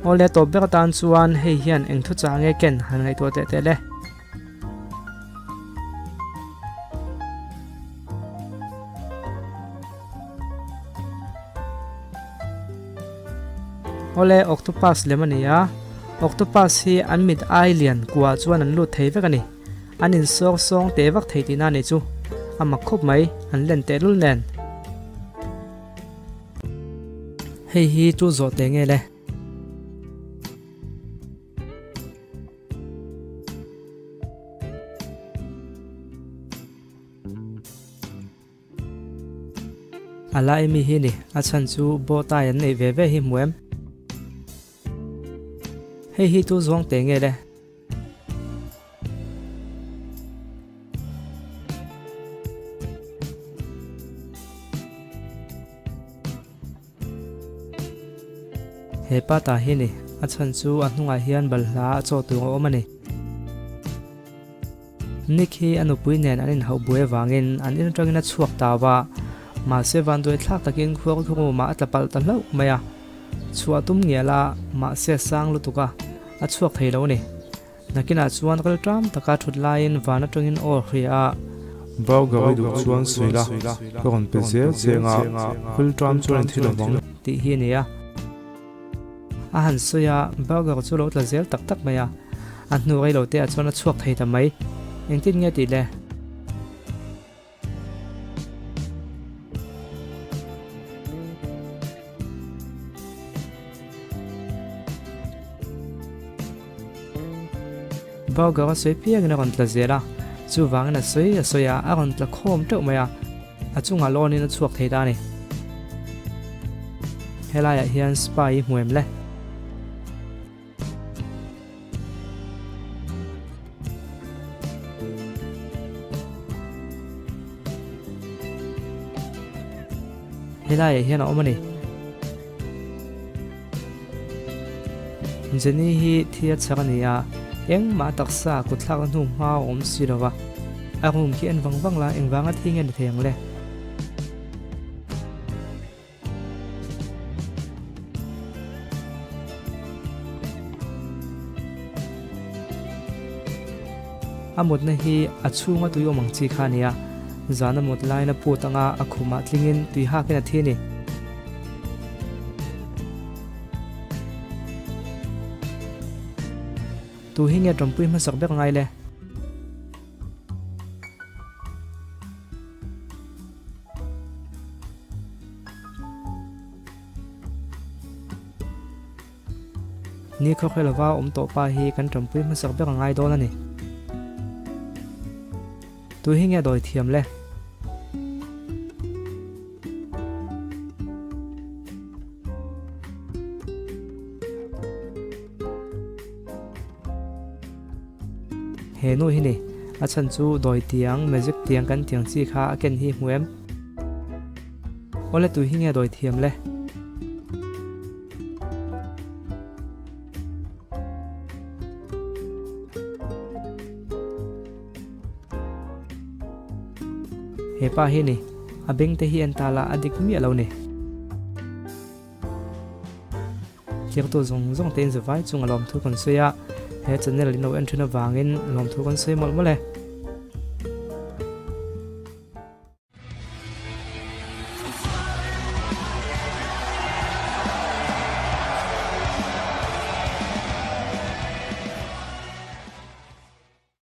Awle tawp ber atan chuan hei hian eng thuchah nge ken han ngaihtuah teh teh le. Awle octopus lem a ni a, octopus hi an mit ai lian kua chuan an lut thei vek a ni. An insawng sawng teh vak thei tihna a nih chu. A mak khawp mai, an len tehlul nen. Hei hi chu zawh teh nge le. A la emi hi ni, a chhan chu bow tie an neih ve ve hi hmu em? Hei hi tu zawng teh nge le? He pa ta hi ni, a chhan chu a hnungah hian balhla a chaw tur a awm a ni. Nick hi a nupui nen an inhauh buai avangin an in atangin a chhuak tau a, mahse vanduai thlak takin khuar thurumah a tla palh ta hlauh mai a. Chhuah tum ngial a, mahse a sang lutuk a, a chhuak thei lo a ni. Nakinah chuan kal ṭam taka ṭhut laiin van aṭangin aw hria a. Burger i duh chuan sawi la, ka rawn pe zel cheng a, kal ṭam chuan i thi lo vang. Tih hi a ni a. A han sawi a, burger chu lo tla zel tak tak mai a. A hnu rei lo te ah chuan a chhuak thei ta mai. Engtin nge tih le? Burger a sawi piangin a rawn tla zel a, chuvangin a sawi a sawi a, a rawn tla khawm teuh mai a, a chungah lawnin a chhuak thei ta a ni. Helaiah hian spa hi hmu em le? Helaiah hian a awm a ni. Jenny hi thi a chhak a ni a, engmah taksa kut thlakna hnu hma a awm si lo va. A room khi en vang vang la, engvanga thi nge ni thei ang le? A mutna hi a chhunga tui awm ang chi kha a ni a, zana mut laina put anga a khumah tlingin tui hakin a thi a ni. Tu hi nge tawmpui hmasak ber ngai le? Ni khawkhe lova awm tawh pa hi kan tanpui hmasak ber a ngai dawn a ni. Tu hi nge dawi thiam le? He nu hi ni, a chhan chu dawi tiang, magic tiang kan tiang chi kha a ken hi hmu em? Awle tui hi nge dawi thiam le? He pa hi ni, a beng te hi en ta la a dik miah lo ni. Thirtu zawng zawng te in zavai chung a lawmthu kan sawi a, he channel in lo en thin avangin lawmthu kan sawi mawlh mawlh e.